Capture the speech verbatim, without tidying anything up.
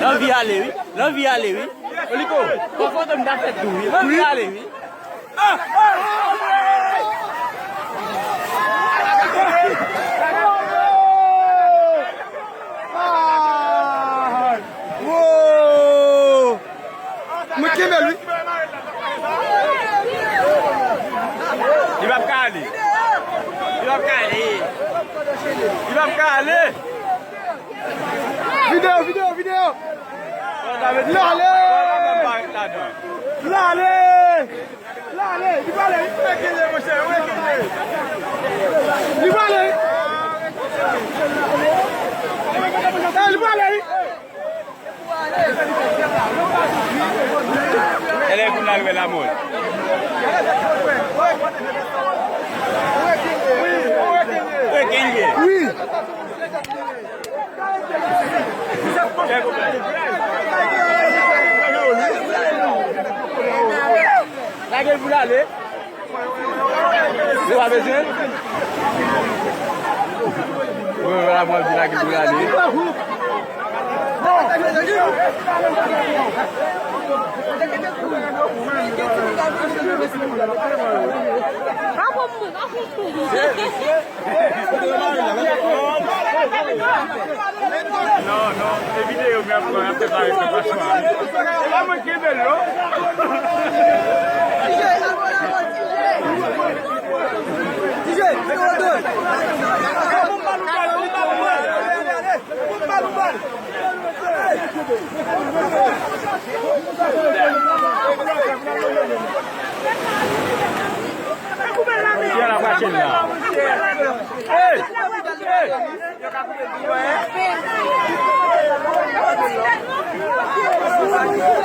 Lanvi ale, wi. Lanvi ale, wi. Oliko, pafwa fantom ta fèt tou, wi. Lanvi ale, wi. Mwen kenbe l, wi. Li p ap ka ale. Li p ap ka ale. Li p ap ka ale. Videyo, videyo, videyo. L ale! L ale! L ale! Li prale, li prale, monchè, li prale. Li prale. Eh, li prale, wi. Elèv pou n al wè lamò. Wi. Lage l pou l ale. Ou pa bezwen? Wi, wi, la, mwen di lage l pou l ale. Non, non, se videyo m ap pran, ap prepare pou pase. E pa mwen ki kenbe l, non. Hey! Hey!